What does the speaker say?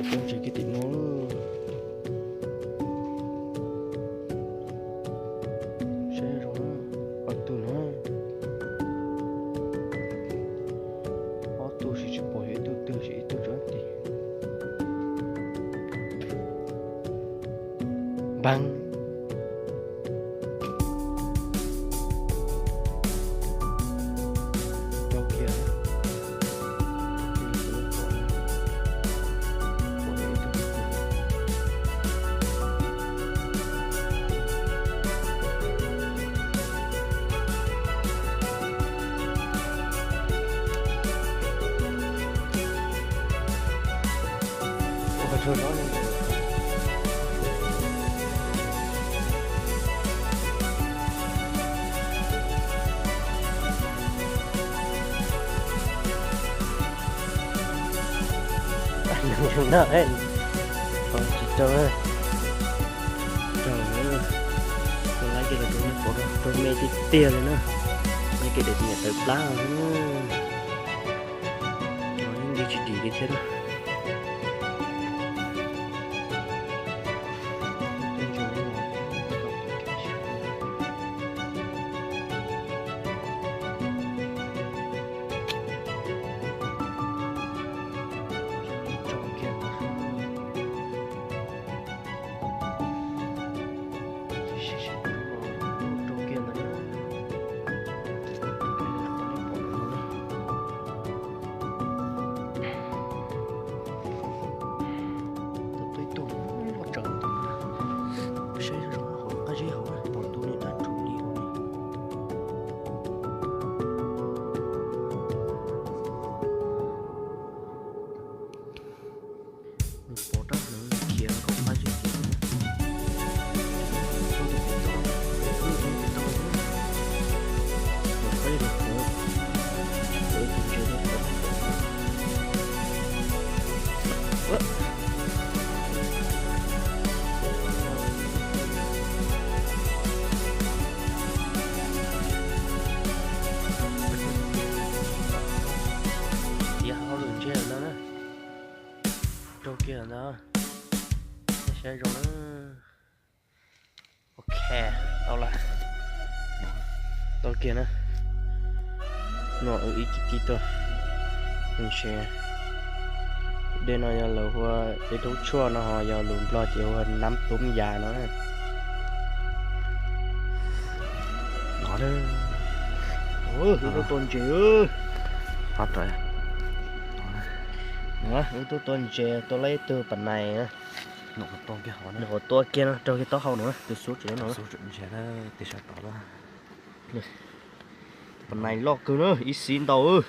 Cov ntses kiag tim no. Saib zoo, ob tug no. Ob tug sis tsis pom, yog ib tug twg sis ib tug tso tid. Npab. Rau kiag. Tsis rau, rau, tus laib kiag los rau pov rau me tiag tiag li na. Laib kiag daim tsis nyiam tawv plab no xwb na. Nti tsis dim li thiab na. Tus twb tuaj loj tsawv tus na, saib zoo hauv qab zib hauv na, pom ntu nws dab tsuv li ua li. Nws pov rab hneev khiav nkaum qab zib kiag na. Tiav hauj lwm ntseg lawm no na. Rau kiag ntag. Saib zoo na. Ok, tau lawm. Tau kiag na. No ib ci ti tuaj. Ntshe dej no yog lawv hu ua dej dub tshuaj no, ho yog lus Nplog ces hu ua nab tub yas no. No, wb tuaj tua ntses. Wb tuaj tua ntses, tua laib tug pas nais. Nws qhuav tua kiag no, raug kiag taub hau no, tus xub tseem no. Pas nais loj kawg na, ib xib ntau.